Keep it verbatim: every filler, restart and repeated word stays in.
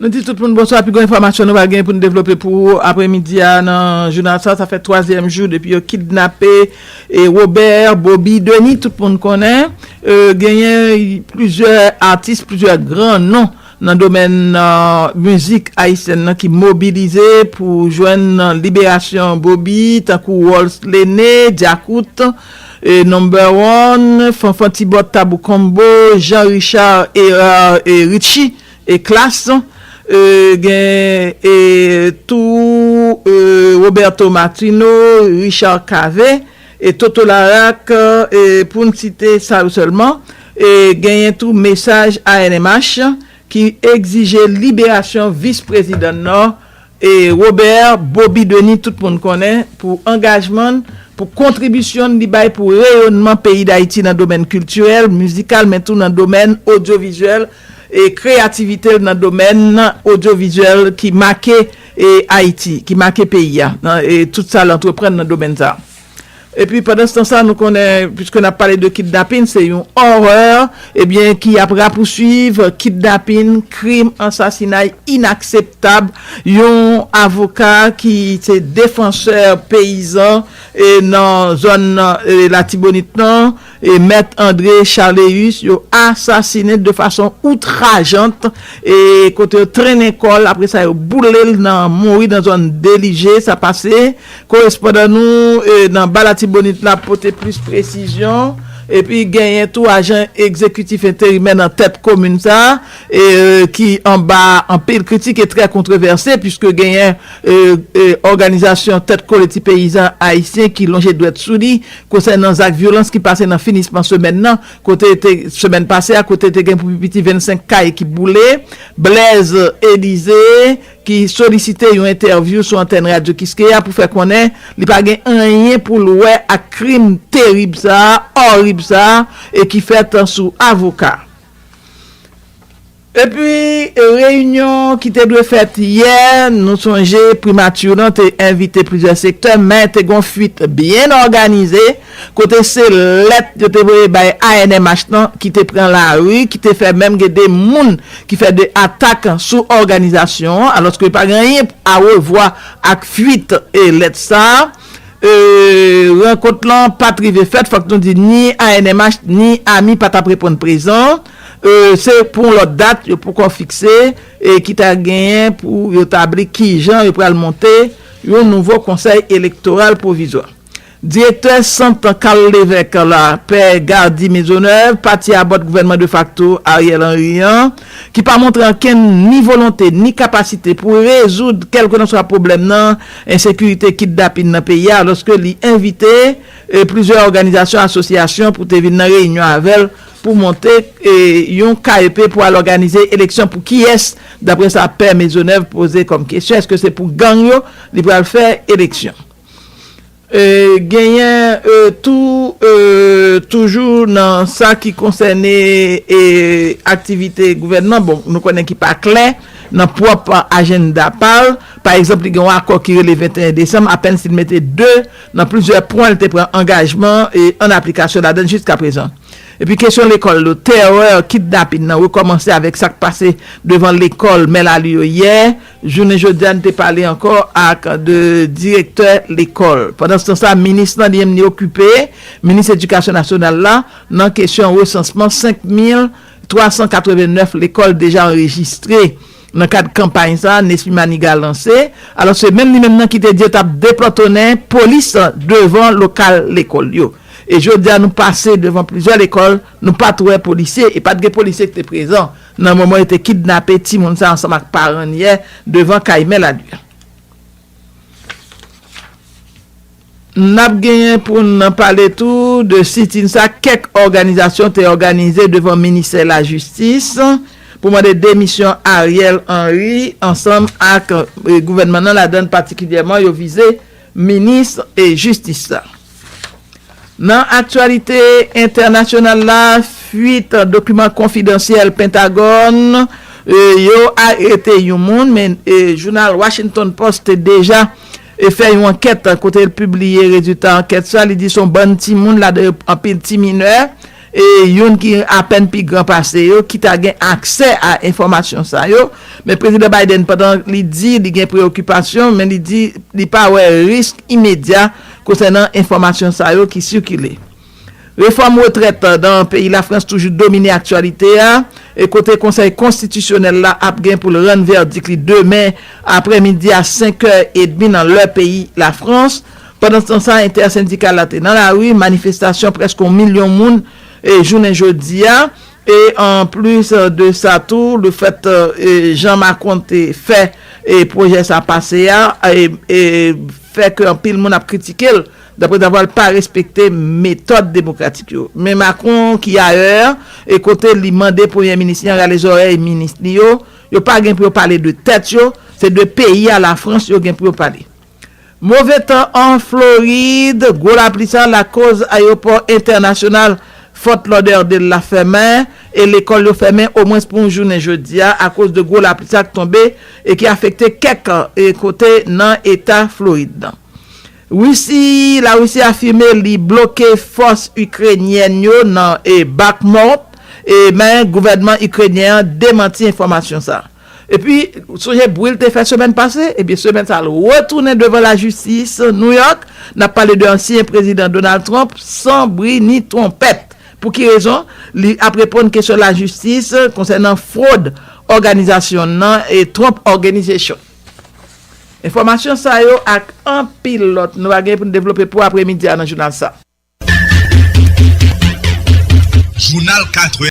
Nou di tout moun bonswa, pi gwo enfòmasyon nou va gen pou nou devlope pou ou apremidi a nan jounal sa. Sa fè twazyèm jou depi yo kidnape e Robert Bobby Denis, tout moun konnen. E, genyen plizyè atis, plizyè gran non nan domèn, e, mizik ayisyèn nan ki mobilize pou jwenn liberasyon Bobby, tankou Rolls Lene, Djakout, e, Number One, Fanfan Tibòt, Tabou Combo, Jean Richard e, e, e Richie e Klass, e, gen, e, tou, e, Roberto Martino, Richard Cavé, e Toto Laraque, e, pou n site sa yo sèlman, e, genyen tou mesaj A N M H ki egzije liberasyon vis prezidan nan, e, Robert Bobby Denis, tout moun konnen, pou angajman l, pou kontribisyon li bay pou reyonman peyi Dayiti nan domèn kiltirèl, mizikal, men tou nan domèn odyovizyèl, e kreyativite l nan domèn odyovizyèl ki make, e, Ayiti, ki make peyi a, nan, e tout sa l antreprann nan domèn sa. Epi pandan se tan sa, nou konnen, piske n ap pale de kidnapin, se yon orè, ebyen, ki ap rapousuiv kidnapin, krim, ansasinay inakseptab yon avoka ki se defansè peyizan e nan zòn, e, Latibonit nan, e Mèt André Charléus, yo asasinen de fason outrajant, e kote yo trennen kò l, apre sa yo boule l nan mouri nan zòn Delije, sa pase. Korespondan nou, e, nan ba Latibonit la pote plis presizyon. Epi genyen tou ajan egzekitif enterimè nan tèt komin sa, e, ki anba anpil kritik e trè kontwovèse, piske genyen, e, e, òganizasyon Tèt Kole Ti Peyizan Ayisyen ki lonje dwèt sou li konsènan zak vyolans ki pase nan finisman semèn nan, kote te, semèn pase a, kote te gen pou pi piti vennsenk kay ki boule. Blaise Elysée, ki solisite yon entèvyou sou antèn Radyo Kiskeya pou fè konnen li pa gen anyen pou l wè ak krim terib sa a, òrib sa a, e ki fèt sou avoka. Epi, reyinyon ki te dwe fèt yè, nou sonje primati lan te envite plizyè sektè, men te gon fuit byen òganize, kote se lèt yo te voye bay A N M H lan ki te pran lari, ki te fè menm gen de moun ki fè de atak sou òganizasyon an, alòske pa gen anyen a wevwa ak fuit, e, lèt sa a. E, rankont lan pa t rive fèt, fòk nou di ni A N M H ni ami pa t ap reponn prezan. E, se pou yon lòt dat yo poko fikse, e ki ta genyen pou yo tabli kijan yo pral monte yon nouvo konsèy elektoral pwovizwa. Direktè Sant Carl Lévesque la, Pè Gardy Maisonneuve, pati a bòt gouvènman defakto Ariel Henry an, ki pa montre ankenn ni volonte ni kapasite pou rezoud kèlkelanswa pwoblèm nan ensekirite, kidnapin nan peyi a, alòske li envite, e, plizyè òganizasyon, asosyasyon pou te vin nan reyinyon avè l pou monte, e, yon K E P pou al òganize eleksyon pou kiyès, daprè sa Pè Maisonneuve poze kòm kesyon, èske se pou gang yo li pral fè eleksyon? E, genyen, e, tou, e, toujou nan sa ki konsène, e, aktivite gouvènman, bon, nou konnen ki pa klè nan pwòp ajanda pa l. Pa egzanp, li gen yon akò ki rele venteyen desanm, apèn si l mete de nan plizyè pwen l te pran angajman, e, an aplikasyon ladan l jiskaprezan. Epi kesyon lekòl yo, terè kidnapin nan rekòmanse avèk sa k pase devan lekòl Mèlali yo yè. Jounen jodi a, n te pale ankò ak de direktè lekòl. Pandan se tan sa, minis lan li menm li okipe, minis edikasyon nasyonal la, nan kesyon resansman senk mil twa san katrevennnèf lekòl deja anrejistre nan kad kanpay sa a, Nesmy Manigat lanse. Alò, se menm li menm nan ki te di yo t ap deplòtonnen polis devan lokal lekòl yo. E jodi a, nou pase devan plizyè lekòl, nou pa t wè polisye, e pa t gen polisye ki te prezan nan moman yo te kidnape timoun sa ansanm ak paran l yè devan kay Mèlali a. N ap genyen pou n pale tou de sitin sa kèk òganizasyon te òganize devan ministè lajistis pou mande demisyon Ariel Henry ansanm ak, e, gouvènman nan, ladan l patikilyèman yo vize minis, e, jistis la. Nan aktyalite entènasyonal la, fuit dokiman konfidansyèl Pentagòn, e, yo arete yon moun, men, e, jounal Washington Post te deja, e, fè yon ankèt kote l pibliye rezilta ankèt sa. Li di se yon bann timoun, ladan yo anpil ti minè, e youn ki apèn pi gran pase yo, ki ta gen aksè a enfòmasyon sa yo. Men Prezidan Biden, pandan li di li gen preokipasyon, men li di li pa wè risk imedya konsènan enfòmasyon sa yo ki sikile. Refòm retrèt nan peyi Lafrans toujou domine aktyalite a, e kote Konsèy Konstitisyonèl la ap gen pou l rann vèdik li demen aprèmidi a senk è edmi nan lè peyi Lafrans. Pandan tan sa, entèsendikal la te nan lari, manifestasyon prèske yon milyon moun e jounen jodi a. E anplis de sa tou, le fèt e, jan Macron te fè e pwojè sa pase a, e, e fè ke anpil moun ap kritike l, daprè davwa l pa respekte metòd demokratik yo. Men Macron ki ayè, e kote li mande premye minis li an rale zòrèy minis li yo, yo pa gen pou yo pale de tèt yo, se de peyi a Lafrans yo gen pou yo pale. Move tan an Florid, gwo lapli sa lakoz ayewopò entènasyonal Fort Lauderdale la fèmen, e lekòl yo fèmen omwens pou yon jounen jodi a akoz de gwo lapli sa k tonbe e ki afekte kèk e kote nan eta Florid nan. Risi, Larisi afime li bloke fòs ikrenyèn yo nan e Bakhmut, e men gouvènman ikrenyen an demanti enfòmasyon sa. Epi, sonje bri l te fè semèn pase, ebyen semèn sa l retounen devan lajistis New York. N ap pale de ansyen prezidan Donald Trump, san bri ni twonpèt. Pou ki rezon? Li ap reponn kesyon lajistis konsènan fwod òganizasyon nan e Trump Organization. Enfòmasyon sa yo ak anpil lòt nou va gen pou n devlope pou apremidi a nan jounal sa. Jounal katwè